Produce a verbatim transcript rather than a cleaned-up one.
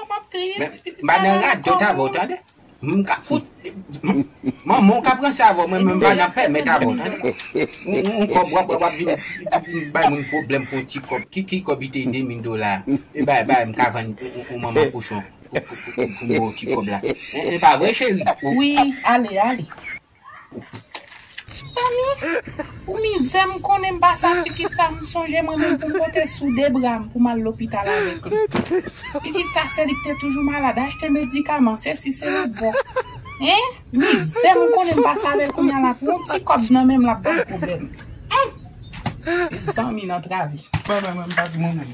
wè m ap kriye, men ti pitit m pa nan radyo, ta vè w tande. M ka fout Manman, w ka pran sa avè w, mwen menm pa nan pèmèt avè w. Yon kòb w ap, w ap vin, vin bay moun pwoblèm pou yon ti kòb. Ki, ki kòb li te de mil dola? E bay, bay, m ka vann yon, yon, yon manman kochon pou, pou, pou, pou, pou m ba w ti kòb la. E, e pa vre, cheri? Wi, ale, ale. Zanmi, pou mizè m konnen m pase ak pitit sa, m sonje mwen menm pou m pote sou de bra m pou m al lopital avèk li. Pitit sa, se li ki te toujou malad, achte medikaman, se si, se lòt bò. Hein? Mizè m konnen m pase avè l kounye a la, pou yon ti kòb nan men m, l ap bay pwoblèm. Hein? Zanmi nan travi. Mwen, mwen, mwen, m pa di mwen menm.